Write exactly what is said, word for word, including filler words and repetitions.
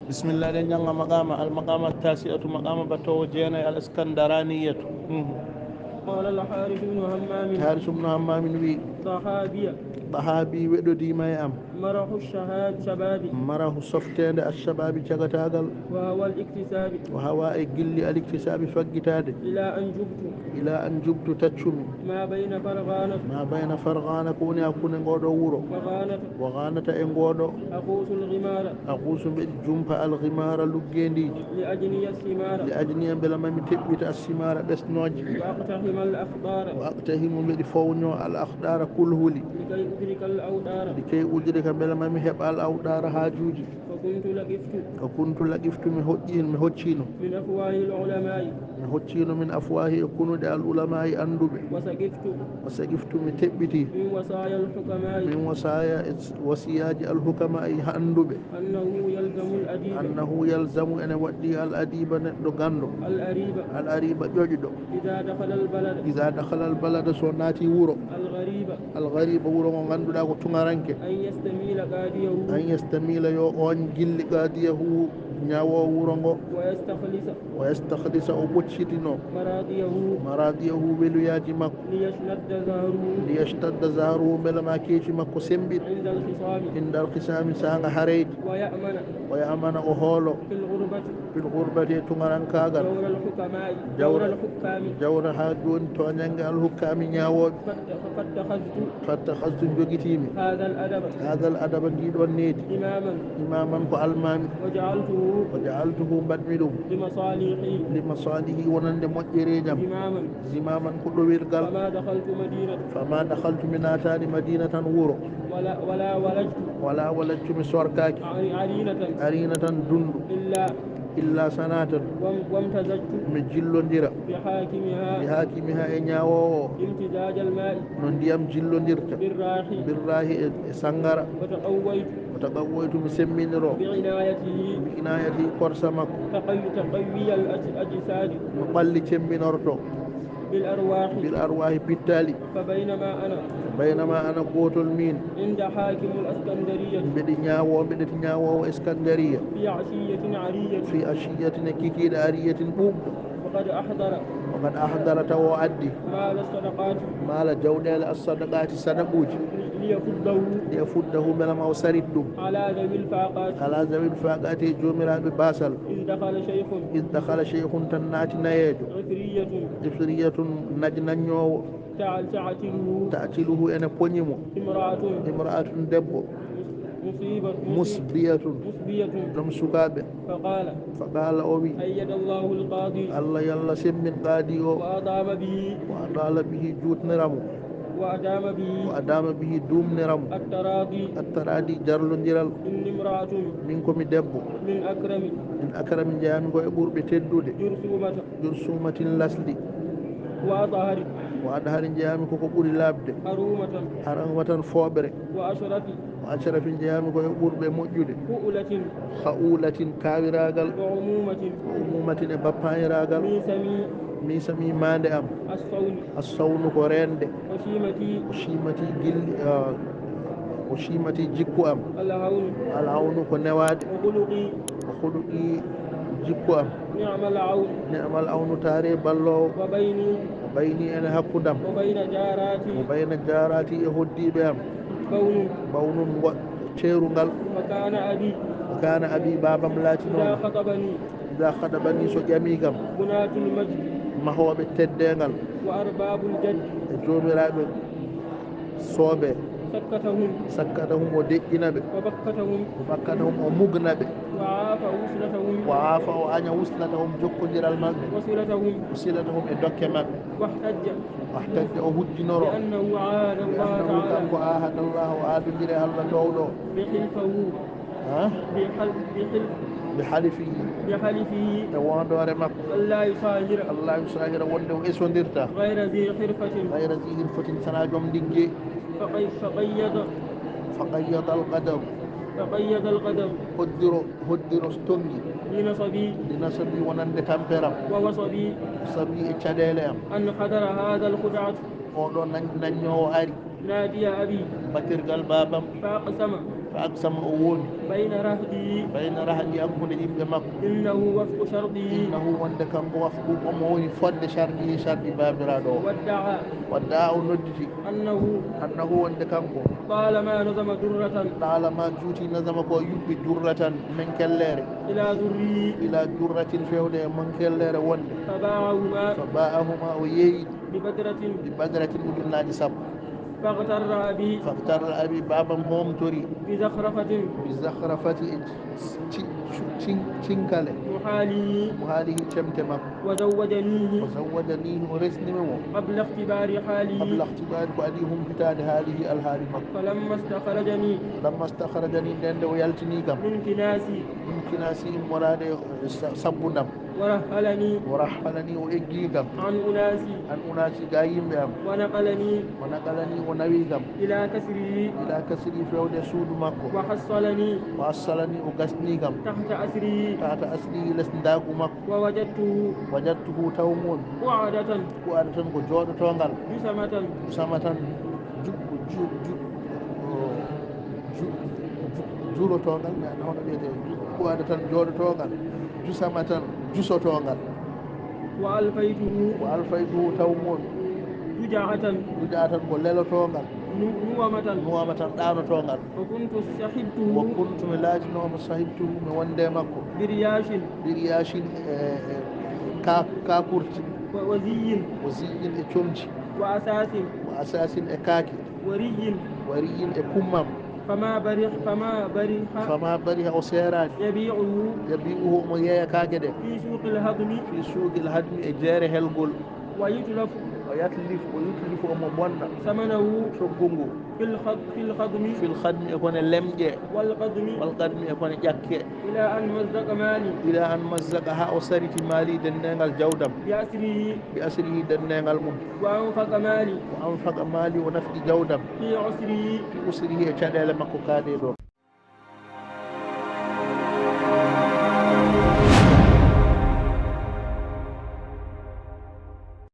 Bismillah, ɗen jannga maqama, al maqama tasi'atu, maqama battowo jeenay, al iskandaraniyatu. Mhm. قال الحارث بن همام Haris ibn Hammam wi, ضحى بي Bahabi weɗodima e am. مرح الشهاب شبابي Marahu softende ashababi cagatagal. وهوى الاكتساب O hawa e gilli aliktisabi faggitade. إلى أن جبت Ila an jubtu taccumi. ما بين فرغانة Ma bayna fargana ko woni hakkunde ngoɗo wuro. وغانة Wa ganata e ngoɗo. أقوس الغمار Aqusu mbeɗi jumpa alghimara luggendiji. لأجني الثمار Li ajniya mbela mami teɓɓita assimara ɓesnoji. وأقتحم الأخضار Wa aqtahimu mbeɗi fowño al akhdara kulhuli. لكي أدرك الأوطار Likay udrika mbela mami heɓa al awdara hajuji. فكنت لقفت Ko kuntu laqiftu mi hoƴƴino mi hoccino. من أفواه العلماء Mi hoccino min afwahi e kunuɗe al ulama e anduɓe. وسقفت O saqiftu mi teɓɓiti. من وصايا الحكماء Min wasaya e wasiyaji al hukama e anduɓe. أنه يلزم الأديب Annahu yalzamu ene waɗɗi al adiba neɗɗo gando. الأريب Al ariba ƴoƴɗo. إذا دخل البلد Iza dakhala al balada so naati wuro. الغريب Al ghariba wuro ngo ganduɗa ko tuŋaranke. أن يستميل قاضيه An yastamila yo on gilli qadiyahu ñawo wuro ngo. ويستخلص Wa yastakhlisa o ɓoccitino. مراضيه Maradiyahu weluyaji makko. ليشتد ظهره Liyashtadda zahruhu mbela ma keeci makko sembiɗ. عند الخصام Indal kisami sanga hareyde. ويأمن O yamana o hoolo. في الغربة Fil gurbati e tuŋarankagal. جور الحكماء جور Jawra الحكام jawra ha joni toñange al hukkami ñawoɓe. فات- فاتخذت Fattakhadtu jogitimi. هذا الأدب Hadal adaba ndiɗon needi. إماما Imaman ko almami. وجعلته O ja'altuhu mbaɗmi ɗum. لمصالحي Li masalihi wonande moƴƴerejam. إماما Zimaman ko ɗowirgal. فما دخلت مدينة Fama dakhaltu mi natani madinatan wuro. ولا ولا ولجت Wala walaccu mi sorkaki. عرينة Arinatan dundu. إلا Illa sanatan. وام- وامتزجت Mi jillondira. Bi بحاكمها hakimiha e ñawowo. امتزاج الماء No ndiyam jillondirta. بالراح Birrahi e e sangara. وتقويت O taqawwaytu mi semminiro. بعنايته Bi inayati korsa makko. تقوي تقوي الأجساد No ɓalli cemminorto. بالأرواح Bil arwahi pittali. فبينما أنا Baynama ana gotol min. عند حاكم الأسكندرية Mbeɗi ñawo mbeɗeti ñawowo Iskandariya. في عشية عرية Fi ashiyatin e kikiɗe ariyatin ɓuuɓɗo. وقد أحضر Wa qad ahdara taw o addi. مال الصدقات Mala jawɗele as sadaqati sadaquji. ليفضه Liyafuddahu mbela ma o sarit ɗum. على ذوي الفاقات Ala zawil faqati e jomiraɓe basal. إذ دخل شيخ Id dakhala sheikhun tan naati nayejo. عفرية Ifriyatun najnanñowo. تع- تعتله Ta'tiluhu ene poñimo. امرأة Imra'atun debbo. مصيبة Musbiyatun. مصبية Ɗum sukaɓe. فقال Faqala o wi. أيد الله القاضي Allah yalla semmin qadi o. وأدام به Wa adala bihi jutniramo. وأدام به Wa adama bihi dumniramo. التراضي Attaradi jarlodiral. إني امرأة Min komi debbo. من أكرم Min akrami jeyami ko e ɓurɓe teddude. جرثومة Jursumatin lasli. وأطهر Wa adhari jeyami koko ɓuri labde. حرومة Haran watan foɓre. وأشرف Wa ashrafi jeyami ko e ɓurɓe moƴƴude. خؤلة Ha'ulatin kawiragal. وعمومة Wa umumatin e bappaniragal. ميسمي Misami mande am. الصون Assawnu ko rende. وشيمتي O shimati gilli ah, o shimati jikku am. الهون Al awnu ko newade. وخلقي O huɗuɗi jikku am. نعم العون Ni'mal awnu tare ballowo. وبيني O bayni ene hakkudam. وبين جاراتي O bayna jarati e hoddiɓe am. كون Bawnun wa teerungal. وكان أبي Kana abi babam إذا laatino. خطبني Ida khadabani so ƴami kam. بناة المجد Mahoɓe teddengal. وأرباب الجد E jomiraɓe soobe. سكتهم Sakkatahum o deƴƴina ɓe. وبكتهم O bakkatahum o mugna ɓe. وعاف وصلتهم Wa afa o aña wuslatahum jokkodiral maɓɓe. وصلتهم O silatahum e dokke maɓɓe. واحتج Wahtajja o hujjinoro. بأنه عاهد الله Annahu تعالى kanko ahada Allah o aadondiri e Allah towɗo. بحلفه Ha? بحل بحلف Bi halifihi. بحلفه E wondore makko. ألا يصاهر Allah yusahira wonde o esondirta. غير ذي حرفة Gayra zi hirfatin sana joom ligge. فقي- فقيض Faqayyada al qadam. فقيض القدم Hoddiro hoddiro tongi. لنصبي Li nasabi wonande tamperam. ووصبي Sabi e caɗele am. أن حضر هذا الخدعة Oɗo nan nanñowo ari. نادي أبي Batirgal babam. فأقسم Fa aqsama, o wooni. Bayna rahdi, bayna rahdi, hakkunde yimɓe makko. Innahu wafqu sharti. Innahu, wonde kanko, wafqu, omo woni fodde sharti, sharti baabiraaɗo o. Wadda'a. Wadda'a, o nodditi. Annahu. Annahu, wonde kanko. Talama nazama durratan. Talama juuti nazama ko yuɓɓi durratan men kelleere. Ila durri. Ila durratin, fewde e men kelleere wonde. Fa ba'ahuma. Fa ba'ahuma, o yeeyi. Bi badratin. Bi badratin, ujunnaaji sappo. Faghtarra abi. Faghtarra abi, baabam hoomtori. Bi zakhrafatin. Bi zakhrafati, e ci-, ci-, cin-, cinkale. Muhalihi. Muhalihi, cemte makko. Wa zawwajanihi. Wa zawwajanihi, o resnimi mo. Qabla ikhtibari halihi. Qabla ikhtibari, ko adii humpitaade, halihi, alhaali makko. Falamma istakhrajani. Falamma istakhrajani, nden nde o yaltini kam. Min kinasi. Min kinasi, immoraade e sa-, sabbundam. Wa rahhalani. Wa rahhalani, o eggi kam. An unasi. An unasi, ga yimɓe am. Wa naqalani. Wa naqalani, o nawi kam. Ila kasrihi. Ila kasrihi, fewde suudu makko. Wa hassalani. Wa hassalani, o gasni kam. Tahta asrihi. Tahta asrihi, les ndaagu makko. Wa wajadtuhu. Wajadtuhu, taw mon. Qu'adatan. Qu'adatan, ko jooɗotoongal. Jusamatan. Jusamatan, ju-, ju-, ju-, o, ju-, ju-, juulotoongal, mi anndaa hono wiyetee. Ju-, qu'adatan, jooɗotoongal. Jusamatan, jusotoongal. Wa alfaytuhu. Wa alfaytuhu, taw mon. Duja'atan. Duja'atan, ko lelotoongal. Nu-, nuwamatan. Nuwamatan, ɗaanotoongal. Wa kuntu sahibtuhu. Wa kuntu, mi laatinooma sahibtuhu, mi wonde e makko. Bi riyashin. Bi riyashin, e, e ka-, kakurti. Wa, wa ziyyin. Wa ziyyin, e comci. Wa asasin. Wa asasin, e kaake. Wa riyyin. Wa riyyin, e kummam. Fama barih-, fama bariha. Fama bariha, o seeraani. Yabi'uhu. Yabi'uhu, omo yeeya kaake ɗe. Fi suqil hadmi. Fi suqil hadmi, e jeere helgol. Wa yutlafu. O yatlifu, o yutlifu, omo bonna. Samanahu. Coggu ngu. Fil khad-, fil khadmi. Fil khadmi, e kone lemƴe. Wal qadmi. Wal qadmi, e kone ƴakke. Ila an mazzaqa mali. Ila an mazzaqa, haa o sariti mali, denneengal jawdam. Bi asrihi. Bi asrihi, denneengal mum. Wa anfaqa mali. Wa anfaqa mali, o nafqi jawdam. Fi usrihi. Fi usrihi, e caɗeele makko kaaɗe ɗo.